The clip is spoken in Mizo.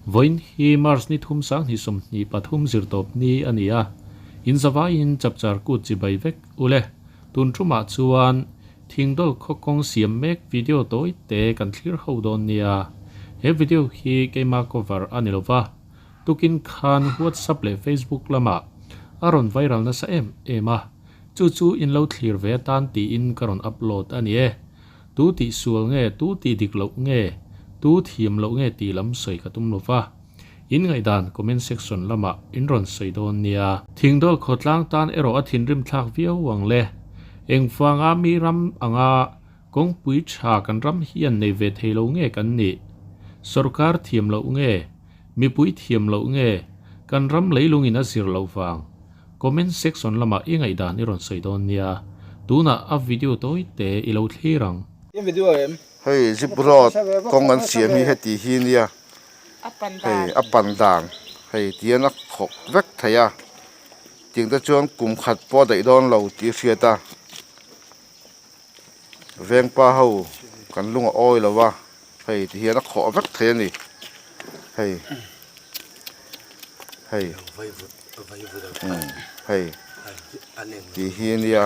Vawiin hi March ni thum sanghnih 23 zirtawp ni a ni a, in zavaiin chapchar kut chibai vek ule. Tun tumah chuan Thingdawl khaw kawng siam mek video tawi te kan thlir ho dawn nia. He video hi keima cover a ni lova, tukin khan WhatsApp leh Facebook lamah a rawn viral nasa em em a, chu chu in lo thlir ve atan tiin ka rawn upload a ni e. Tu tih sual nge, tu tih dik loh nge, tu thiam loh nge tih lam sawi ka tum lova. In ngaihdan comment section lamah in rawn sawi dawn nia. Thingdawl khawtlang tan erawh a thinrim thlak viau ang le. Engvanga mi ram anga kawngpui tha kan ram hian nei ve thei lo nge kan nih? Sorkar thiam loh nge? Mipui thiam loh nge? Kan ram leilungin a zir loh vang? Comment section lamah i ngaihdan i rawn sawi dawn nia. Tunah a video tawi te i lo thlir ang. Hei zip road kawng an siam hi heti hi nia hei a pan dan hei tihian a khawk vek thei a tiang te chuan kum khat pawh a daih dawn lo tih a hriat a vengpa ho kan lung a awi lo va hei tihian a khawh vek thei a ni hei hei hei tih hi a nia.